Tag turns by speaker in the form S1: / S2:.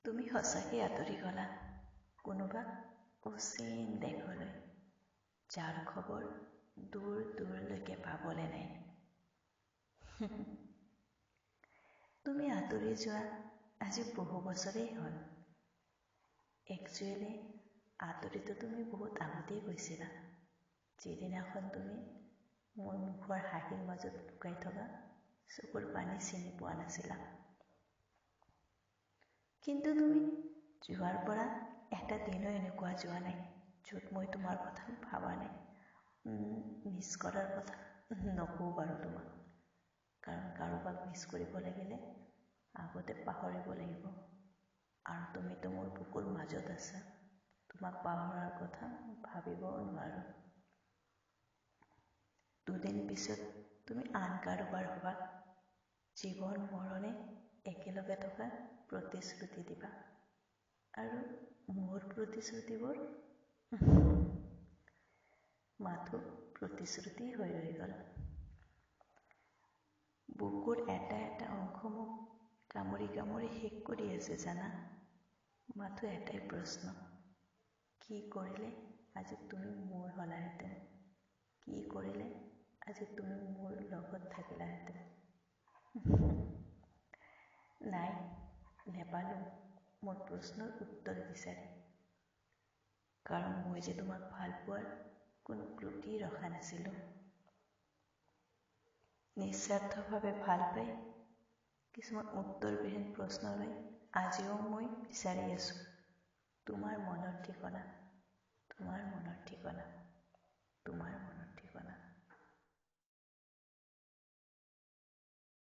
S1: তুমি সঁচাকৈ আঁতৰি গ'লা কোনোবা অচিন দেশলৈ, যাৰ খবৰ দূৰ দূৰলৈকে পাবলৈ নাই। তুমি আঁতৰি যোৱা আজি বহু বছৰেই হ'ল। একচুৱেলি আঁতৰিতো তুমি বহুত আগতেই গৈছিলা, যিদিনাখন তুমি মোৰ মুখৰ হাঁহিৰ মাজত লুকাই থকা চকুৰ পানী চিনি পোৱা নাছিলা। কিন্তু তুমি যোৱাৰ পৰা এটা দিনো এনেকুৱা যোৱা নাই য'ত মই তোমাৰ কথা ভবা নাই। মিছ কৰাৰ কথা নকওঁ বাৰু তোমাক, কাৰণ কাৰোবাক মিছ কৰিব লাগিলে আগতে পাহৰিব লাগিব, আৰু তুমিতো মোৰ বুকুৰ মাজত আছা, তোমাক পাহৰাৰ কথা ভাবিবও নোৱাৰোঁ। দুদিন পিছত তুমি আন কাৰোবাৰ হ'বা, জীৱন মৰণে একেলগে থকাৰ প্ৰতিশ্ৰুতি দিবা, আৰু মোৰ প্ৰতিশ্ৰুতিবোৰ মাথো প্ৰতিশ্ৰুতি হৈ ৰৈ গ'ল। বুকুৰ এটা এটা অংশ মোক কামুৰি কামুৰি শেষ কৰি আছে জানা। মাথো এটাই প্ৰশ্ন, কি কৰিলে আজি তুমি মোৰ হ'লাহেঁতেন? কি কৰিলে আজি তুমি মোৰ লগত থাকিলাহেঁতেন? নাই, নেপালোঁ মোৰ প্ৰশ্নৰ উত্তৰ বিচাৰি, কাৰণ মই যে তোমাক ভাল পোৱাৰ কোনো ত্ৰুটি ৰখা নাছিলোঁ। নিস্বাৰ্থভাৱে ভাল পাই কিছুমান উত্তৰবিহীন প্ৰশ্নলৈ আজিও মই বিচাৰি আছোঁ তোমাৰ মনৰ ঠিকনা, তোমাৰ মনৰ ঠিকনা, তোমাৰ মনৰ